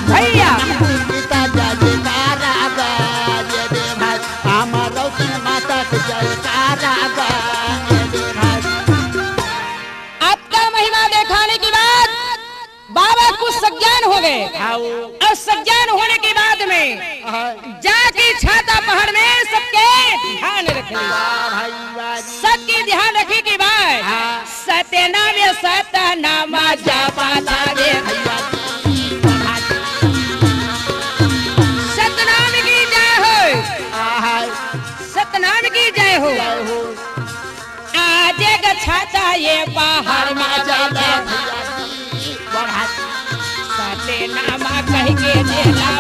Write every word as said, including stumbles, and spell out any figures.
भैया, आपका महिमा दिखाने के बाद बाबा कुछ सज्ञान हो गए। और सज्ञान होने के बाद में जाके छाता पहाड़ में सबके ध्यान रखे। सबके ध्यान रखे के बाद सतनाम, सतनाम जपा लागे। सतनाम की जय हो। सतनाम की जय हो। आज गछाता ये पहाड़ मा जाता। सतनाम कह के देला